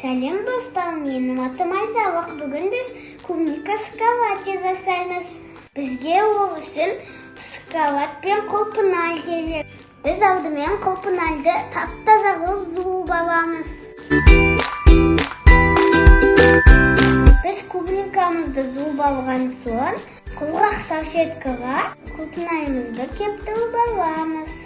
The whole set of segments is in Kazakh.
Сәлем, достар! Менің атым Айзалық. Бүгін біз клубника шоколаде жасаймыз. Бізге ол үшін шоколад пен құлпынай керек. Біз алдымен құлпынайды тап-таза қылып жуып аламыз. Біз клубникамызды жуып алған соң, құрғақ салфеткаға құлпынайымызды кептіріп аламыз.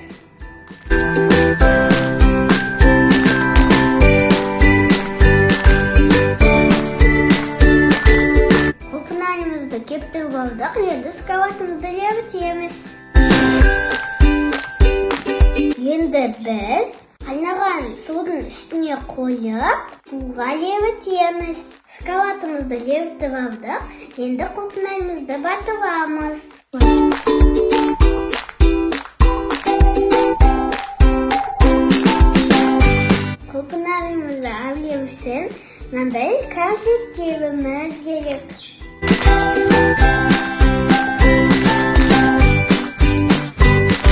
Құлпынайымызды кептіріп алдық, енді шоколадымызды ерітеміз. Енді біз қайнаған судың үстіне қойып, буға ерітеміз. Шоколадымызды ерітіп алдық, енді құлпынайымызды батырамыз. Құлпынайымызды әрлеу үшін мынандай конфеттеріміз керек.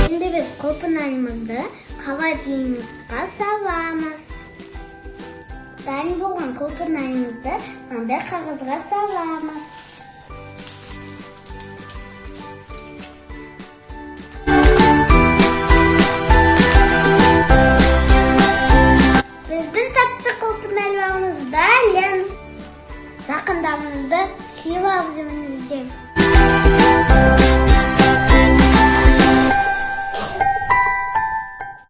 Енді біз құлпынайымызды холодильникқа саламыз. Дайын болған құлпынайымызды мынандай қағазға саламыз. Біздің тәтті құлпынайларымыз дайын. Жақындарыңызды сыйлап жүріңіздер.